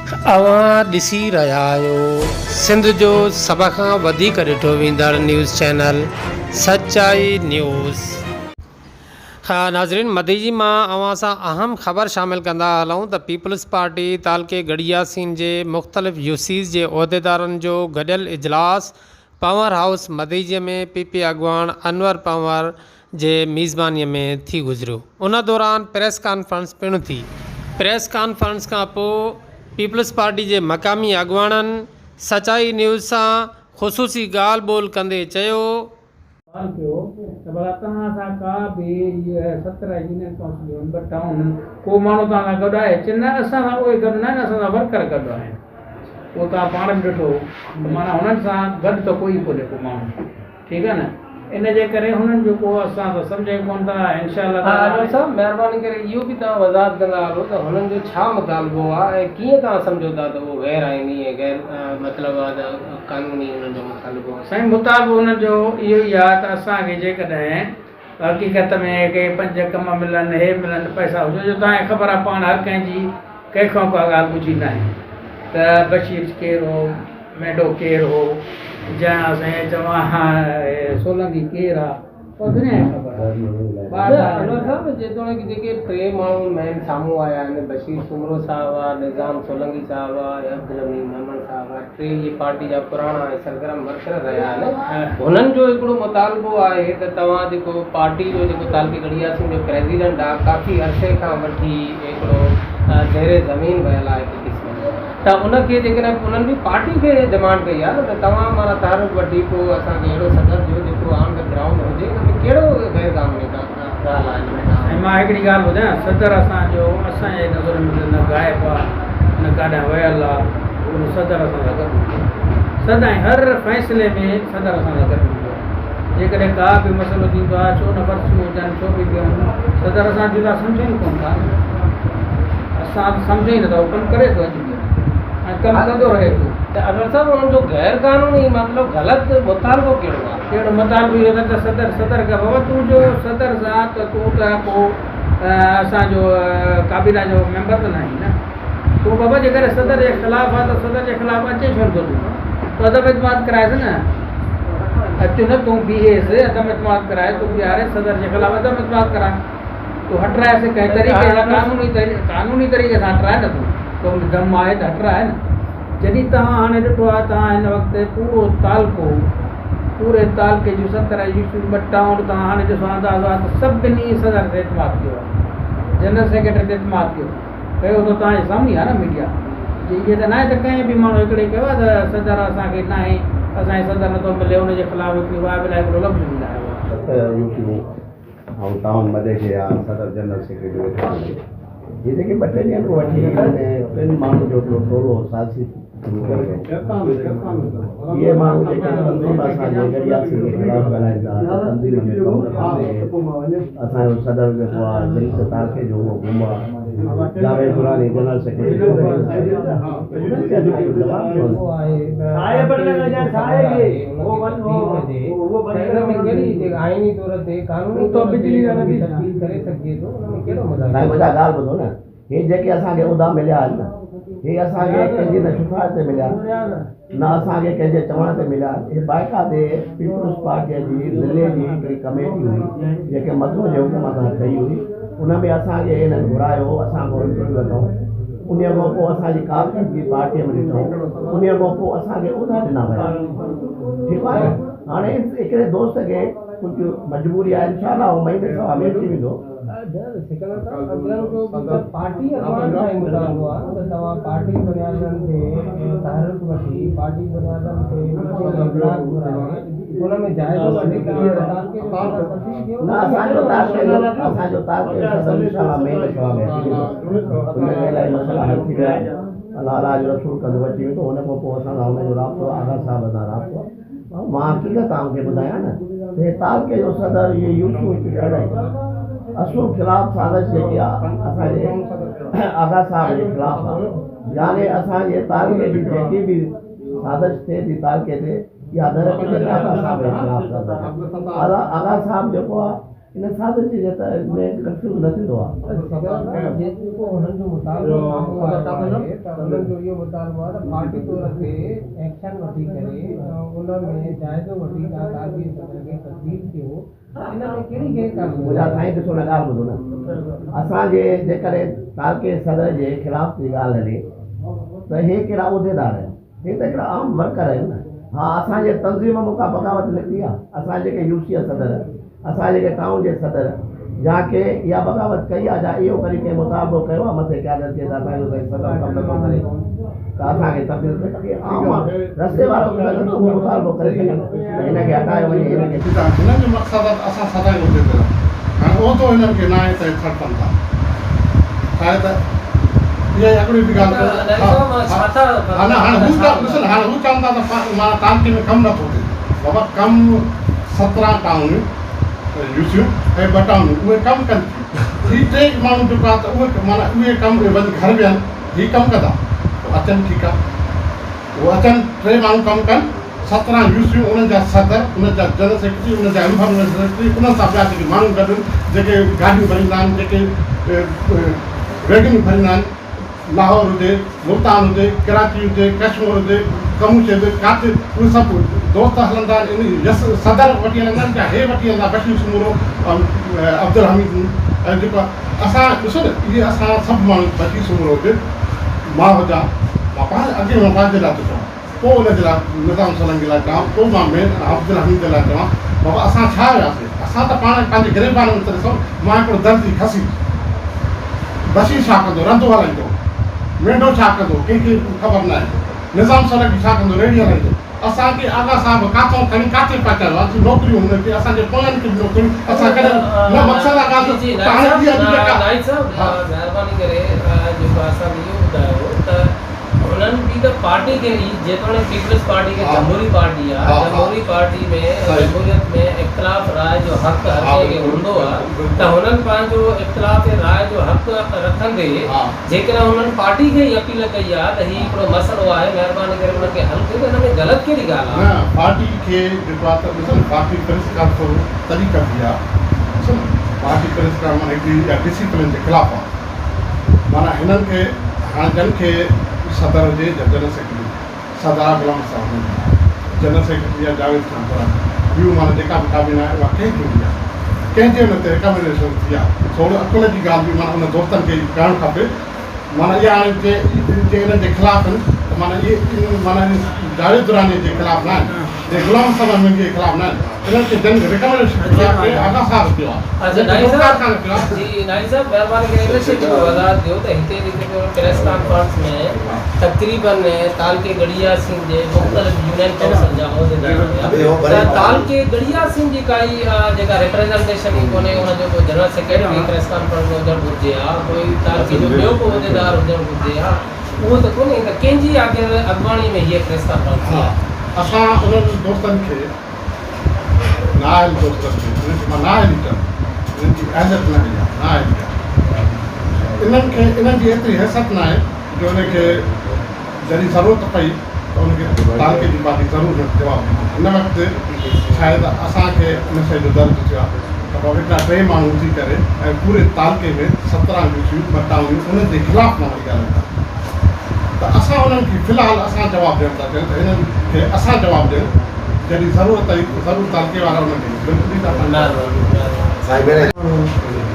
اوهان ڏسي رهيا آهيو سنڌ جو سڀ کان وڌيڪ ڏٺو ويندڙ نيوز چينل سچائي نيوز. ناظرين مديجي مان اوهان سان اهم خبر شامل ڪندا هلون ته پيپلز پارٽي تعلقي ڳڙهي ياسين جي مختلف يوسيز جي عهديدارن جو گڏيل اجلاس Panhwar house Madeji ۾ P P اڳواڻ انور پنهور جي ميزباني ۾ ٿي گذريو ان دوران پريس ڪانفرنس پڻ ٿي. پريس ڪانفرنس کان پوء پيپلز پارٽي جي مقامي اڳواڻن سچائي نيوز سان خصوصي ڳالهه ٻولهه ڪندي چيو. سوال ڪيو ته ڀلا توهان سان ڪا به اهي 17 يونين ڪائونسلون آهن ٻه ٽائون آهن ڪو ماڻهو توهان سان گڏ آهي؟ چي نه اسان سان اهي گڏ نه آهن اسان سان ورڪر گڏ آهن. اهو توهان پاڻ به ڏٺو ته معنيٰ هنن سان گڏ ته ڪوئي ڪونهي ڪو ماڻهو ٺيڪ آهي نه ان جي ڪري هنن جو ڪو اسان ته سمجهه ئي ڪونه ٿا انشاء الله ها تعالٰي. انور صاحب مهرباني ڪري اهو به توهان وضاحت ڪندا هلو ته هنن جو ڇا مطالبو آهي ۽ ڪيئن توهان سمجهو ٿا ته اهو غير آئيني ۽ غير مطلب آهي ته قانوني انهن جو مطالبو آهي. سائين مطالبو هنن جو اهو ئي آهي ته اسان کي جيڪڏهن حقيقت ۾ ڪي پنج ڪم ملن هي ملن پئسا هجو جو توهان کي خبر آهي پاڻ هر ڪنهن جي ڪنهن کان ڪا ڳالهه ڳجهي ناهي ته بشير ڪير هو مينڍو ڪير هو جيان سائين چوان سولنگي ڪير آ اها دنيا کي خبر آهي. نه انور صاحب جيتوڻيڪ جيڪي ٽي ماڻهو مين سامهون آيا آهن بشير سومرو صاحب آ نظام سولنگي صاحب آ ۽ عبدالحميد ميمڻ صاحب آ ٽي اهي پارٽي جا پراڻا ۽ سرگرم ورڪر رهيا آهن. هنن جو هڪڙو مطالبو آهي ته توهان جيڪو پارٽي جو جيڪو تعلقي ڳڙهي ياسين جو پريزيڊنٽ آهي ڪافي عرصي کان وٺي هڪڙو زير زمين ويل آهي هڪ قسم جو ته ان کي جيڪڏهن انهن به پارٽي کي ڊمانڊ ڪئي آهي نه ته توهان معنيٰ تحرڪ وٺي ڪو اسان کي اهڙو صدر ڏيو جيڪو آن the ground هجي ان ۾ ڪهڙو غير قانوني ڳالهه آهي ان ۾ سائين مان هڪڙي ڳالهه ٻڌايان صدر اسان جو اسان جي نظرن ۾ نه غائب آ نه ڪاڏانهن ويل آ اهو صدر اسان سان گڏ هوندو آ سدائين هر فيصلي ۾ صدر اسان سان گڏ هوندو آ جيڪڏهن ڪا به مسئلو ٿيندو آ ڇو نه ورسيون هجن ڇو به ٻيون صدر اسان جدا سمجهون ئي ڪونه ٿا اسان ته سمجهون ئي نٿا هو ڪم ڪري ٿو اڄ به ۽ ڪم ڪندو رهي ٿو. ته انور صاحب انهن جو غير قانوني مطلب غلط مطالبو ڪهڙو آ؟ ڪهڙو مطالبو اهو ته صدر صدر کي بابا تون جو صدر سان ته تون ته ڪو اسان جو ڪابينا جو ميمبر ته ناهين نه تون بابا جيڪڏهن صدر جي خلاف آ ته صدر جي خلاف اچين ڇو نٿو تون تون عدم اعتماد ڪرائيس نه اچ نه تون بيهيس عدم اعتماد ڪرائي تون بيهاري صدر جي خلاف عدم اعتماد ڪرائي تون هٽرائيس ڪنهن طريقي سان قانوني قانوني طريقي سان هٽرائي نه تون تو ۾ دم آهي ته هٽرائي نه جڏهن توهان هاڻي ڏٺو آهي توهان هن وقت پورو تعلقو پوري تعلقي جون 70 يوسيون ٻه ٽائون توهان هاڻي ڏسو اندازو آهي ته سڀني صدر تي اعتماد ڪيو آهي جنرل سيڪريٽري تي اعتماد ڪيو ڪيو ته توهان جي سامهون ئي آهي نه ميڊيا جي ائين ته ناهي ته ڪنهن به ماڻهو هڪڙي ڪيو آهي ته صدر اسان کي ناهي اسان کي صدر نٿو ملي ان جي خلاف هڪڙي واء به لاء هڪڙو لفظ به نه آيو آهي. 7 يوسيون ۽ ٽائون مدئجي جا صدر جنرل سيڪريٽري ويٺا آهن. هي جيڪي ٻه ٽي ڏينهن کان وٺي هن ٽن ماڻهن جو هڪڙو ٽولو سازشي شروع ڪيو ويو. اهي ماڻهو جيڪي تنظيم اسان جي گڏياسين جي خلاف ڳالهائين ٿا ته تنظيم ۾ ڪم نه ٿو ٿئي، اسان جو صدر جيڪو آهي جنس تعلقي جو اهو گم آهي، جاويد دراني جنرل سيڪريٽري انهن کي اسان اهو جواب ڏيڻو سائين منهنجا ڳالهه ٻڌو نه هي جيڪي اسان کي عهدا مليا آهن نه هي اسان کي ڪنهن جي نه شفارش تي مليا نه اسان کي ڪنهن جي چوڻ تي مليا هي باقاعدي پيپلز پارٽيء جي ضلعي جي هڪڙي ڪميٽي هئي جيڪي مدعو جي حڪم سان ٺهي هئي ان ۾ اسان کي هنن گهرايو اسان کان انٽرويو ورتائون انهيء کان پوء اسان جي ڪارڪردگي پارٽيء ۾ ڏٺائون انهيء کان پوء اسان کي عهدا ڏنا ويا ٺيڪ آهي نه هاڻي هڪڙي دوست کي ڪجهه مجبوري آهي انشاء الله هو مهيني سوا ۾ اچي ويندو. نه اسان جو تعلقي جو اسان جو تعلقي جو صدر انشاء الله مهيني سوا ۾ اچي ويندو ان ۾ الاهي مسئلا حل ٿي ويا آهن الله الله جو رسول ڪندو اچي ويندو ان کان پوء اسان سان ان جو رابطو آغا صاحب سان رابطو آهي. مان حقيقت توهان کي ٻڌايان نه ته هي تعلقي جو صدر اهي يوسف هڪ اهڙا اصول خلاف سازش جيڪي آ اسان جي آغا صاحب جي خلاف آ يعني اسان جي تعلقي جي جيڪي به سازش ٿئي ٿي تعلقي تي اها در حقيقت آغا صاحب جي خلاف سازش آ آغا صاحب جيڪو آ ان سازش جي ته ۾ ڪنفيوز نه ٿيندو آ. جيڪو هنن جو مطالبو سامهون آيو آهي ته هنن جو اهو مطالبو آهي ته پارٽي طور تي ايڪشن وٺي ڪري ان ۾ جائزو وٺي توهان تعلقي صدر کي تبديل ڪيو ته ان ۾ ڪهڙي غير قانوني منهنجا سائين ڏسو نه ڳالهه ٻڌو نه اسان جي جيڪڏهن تعلقي صدر جي خلاف ٿي ڳالهه هلي ته هي ڪهڙا عهديدار آهن هي ته هڪڙا عام ورڪر آهن نه. ها اسان جي تنظيم مان ڪا بغاوت نڪتي آ؟ اسان جيڪي يو سي جا صدر، اسان جيڪي ٽائون جي صدر يا ڪي اها بغاوت ڪئي آ جا اهو ڪڏهن ڪنهن مطالبو ڪيو آ مٿي قيادت کي ته اسان جو سائين صدر ڪم نٿو ڪري ته اسان کي تبديل ڪري ته ڪي عام ماڻهو رستي وارو به ته نٿو اهو مطالبو ڪري سگهي نه ته هن کي هٽايو وڃي هن کي ٺيڪ آ هنن جو مقصد آ ته اسان سدائين عهدي تي رهون هاڻي عهدو هنن کي ناهي ته هي ٿڙپن ٿا ڇاهي ته اها ئي اڳڙي به ڳالهه ڪيو ها نه هاڻي هو ته ڏس نه هاڻي هو چون ٿا ته معنيٰ تعلقي ۾ ڪم نٿو ٿئي بابا ڪم 17 ٽائونيون يوسيون ۽ ٻه ٽائونيون اهي ڪم ڪن ٿيون هي ٽي ماڻهو جيڪو آهي ته اهي معنيٰ اهي ڪم اهي وڃي گهر ويهن هي ڪم ڪندا پوء اچن ٺيڪ آهي اهي اچن ٽي ماڻهو ڪم ڪن 17 يوسيون انهن جا صدر انهن جا جنرل سيڪريٽري انهن جا انفارميشن سيڪريٽري انهن سان ٻيا جيڪي ماڻهو گڏ آهن جيڪي گاڏيون ڀريندا آهن جيڪي ويگنون ڀريندا آهن لاهور هجي ملتان هجي ڪراچي هجي ڪشمور هجي ڪموشي هجي ڪاٿي اهي سڀ دوست هلندا آهن ان يس صدر وٺي هلندا آهن يا هي وٺي هلندا بشير سومرو عبدالحميد ۽ جيڪو اسان ڏسو نه اهي اسان سڀ ماڻهو بشير سومرو هجي مان هجان مان پاڻ اڳي مان پنهنجي لاء ٿو چوان پوء ان جي لاء نظام سولنگي لاء چوان پوء مان مين عبدالحميد لاء چوان بابا اسان ڇا هياسي اسان ته پاڻ پنهنجي گريبان ۾ ته ڏسو مان هڪڙو درزي خسيس بشير ڇا ڪندو رندو هلائيندو مينڍو ڇا ڪندو ڪنهن کي خبر ناهي نظام سولنگي ڇا ڪندو ريڙهي هلائيندو اسان کي آغا صاحب ڪاٿئون کڻي ڪاٿي پهچايو اڄ نوڪريون هن کي اسان جي پوين کي به نوڪريون اسان ڪڏهن نه مقصد آ ڳالهه جي ته هاڻي اها به جيڪا نائيڪ صاحب مهرباني ڪري جيڪو اسان کي اهو ٻڌايو ته هنن به ته پارٽي کي هي جيتوڻيڪ پيپلز پارٽي کي جمهوري پارٽي آ جمهوري پارٽي ۾ جمهوريت ۾ اختلاف راء جو حق هر ڪنهن کي هوندو آ ته هنن پنهنجو اختلاف راء جو حق رکندي جيڪڏهن هنن پارٽي کي ئي اپيل ڪئي آ ته هي هڪڙو مسئلو آهي مهرباني ڪري ان کي حل ڪيو ته ان ۾ غلط ڪهڙي ڳالهه آ. نه پارٽي کي جيڪو آ ته ڏسو نه پارٽي پريس ڪانفرنس تڏهن ڪبي آ ڏسو نه پارٽي پريس ڪانفرنس هڪڙي اها ڊسيپلين جي خلاف آ معنيٰ هنن کي هاڻي جن کي صدر هجي يا جنرل سيڪريٽري صدر آ غلام مصطفيٰ ميمڻ جنرل سيڪريٽري آ جاويد خان پراڻ ٻيون معنيٰ جيڪا به ڪابينا آهي اها ڪنهن چونڊي آ ڪنهن جي ان تي ريڪمينڊيشن ٿي آ ٿورو عقل جي ڳالهه به معنيٰ ان دوستن کي ڪرڻ کپي معنيٰ اها هاڻي جي جي انهن جي خلاف آهن ته معنيٰ اهي معنيٰ جاويد دراني جي خلاف نه آهن جي غلام مصطفيٰ ميمڻ جي خلاف نه آهن انهن کي جن ريڪمينڊيشن ڪيو آغا صاحب ڪيو آهي اچا نائيڪ صاحب جي نائيڪ صاحب مهرباني ڪري ان شي جي به وضاحت ڏيو ته هتي جيڪي به پريس ڪانفرنس ۾ تقريبن تعلقي ڳڙهي ياسين جي مختلف يونين ڪائونسل جا عهديدار هيا ته تعلقي ڳڙهي ياسين جي ڪائي جيڪا ريپريزنٽيشن ئي ڪونهي ان جو ڪو جنرل سيڪريٽري پريس ڪانفرنس ۾ هجڻ گهرجي ها ڪوئي تعلقي جو ٻيو ڪو عهديدار هجڻ گهرجي ها اهو ته ڪونهي ته ڪنهن جي آخر اڳواڻي ۾ هيء پريس ڪانفرنس ٿي آهي. اسان انهن دوستن کي نااهل دوستن کي انهن کي مان نااهل ئي چوندس انهن جي اهليت نه رهي آهي نااهلي آهي انهن کي انهن جي ايتري حيثيت ناهي جو انهن کي جڏهن ضرورت پئي ته ان کي تعلقي جي پارٽي ضرور هن کي جواب ڏيندي هن وقت شايد اسان کي ان شيء جو درد ٿيو آهي ته بابا هڪڙا ٽي ماڻهو اٿي ڪري ۽ پوري تعلقي ۾ 17 يوسيون ٻه ٽائونيون انهن جي خلاف ماڻهو ڳالهائين ٿا ته اسان انهن کي في الحال اسان جواب ڏيڻ ٿا چاهيون ته هنن کي اسان جواب ڏيون جڏهن ضرورت آئي ته ضرور تعلقي وارا انهن کي بلڪل ڏيندا. ماڻهو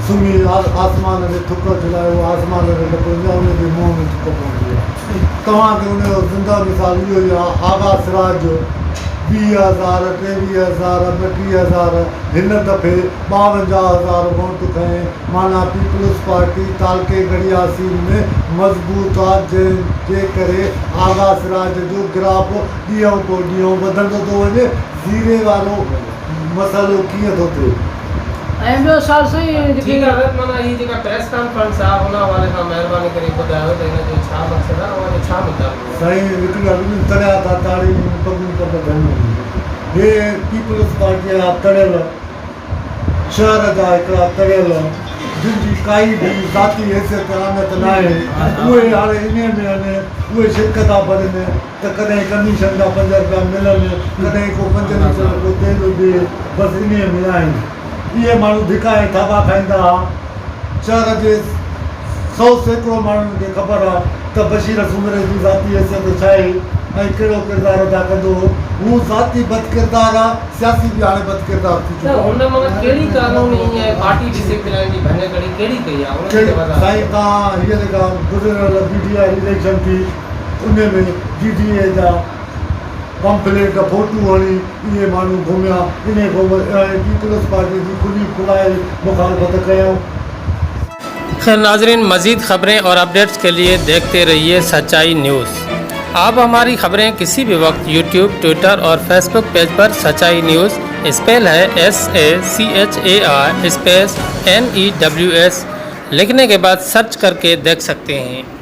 سمهي آسمان تي ٿڪ اڇلايو، آسمان تي نه پوندي آهي، ان جي منهن ۾ ٿڪ پوندي آهي. توهان کي ان جو زنده مثال اهو ئي آهي، آغا سراج 20 هزار، 23 هزار، 32 هزار، هن دفعي 52 هزار ووٽ کنئي، معنيٰ پيپلز پارٽي تعلقي ڳڙهياسين ۾ مضبوط آ، جنهن جي ڪري آغا سراج جو گراف ڏينهون ڪو ڏينهون وڌندو ٿو وڃي، زيري وارو مسئلو ڪيئن ٿو ٿئي؟ ۽ ٻيو سوال سائين جيڪي. ٺيڪ آ حضرت معنيٰ هي جيڪا پريس ڪانفرنس آ ان حوالي سان مهرباني ڪري ٻڌايو ته هن جو ڇا مقصد آ اوهان جو ڇا مطالبو آ. سائين هڪ ڳالهه ٻڌ تڙيا ٿا تاڙي پڳون ته ٻڌن هي پيپلز پارٽيء جا تڙيل شهر جا هڪڙا تڙيل جن جي ڪائي به ذاتي حيثيت آنت ناهي اهي هاڻي انهي ۾ آهن اهي شرڪ ٿا ڀرين ته ڪڏهن ڪميشن جا 5 رپيا ملن ڪڏهن ڪو 5 ليٽر ڪو تيل ڏي بس انهي ۾ آهن. اهي ماڻهو ڌڪا ۽ ٿاٻا کائيندا ها. شهر جي سئو سيڪڙو ماڻهن کي خبر آ ته بشير سومري جي ذاتي حيثيت ڇا آهي ۽ ڪهڙو ڪردار ادا ڪندو هو. هو ذاتي بدڪردار آ، سياسي به هاڻي بدڪردار ٿي ته چڪو آ. هن مگر ڪهڙي قانوني ۽ پارٽي ڊسيپلين جي ڀڃڪڙي ڪهڙي ڪئي آ ان جي ڪهڙي وضاحت سائين ڪيو. توهان هيء جيڪا گذريل بي ڊي I election ٿي انهي ۾ جي ڊي اي جا پمفليٽ فوٽو هڻي اهي ماڻهو گهميا انهي کان ۽ پيپلز پارٽي جي کلي کلائي مخالفت ڪيائون. خير ناظرين مزيد خبرين اور اپڊيٽس کے لئي ديکهتي رهيي سچائي نيوز آپ هماري خبرين ڪسي به وقت يوٽيوب ٽوئٽر اور فيسبوڪ پيج پر سچائي news spell he S A C H A I space N E W S لکهني ڪي بعد سرچ ڪر ڪي ديک سڪتي هين.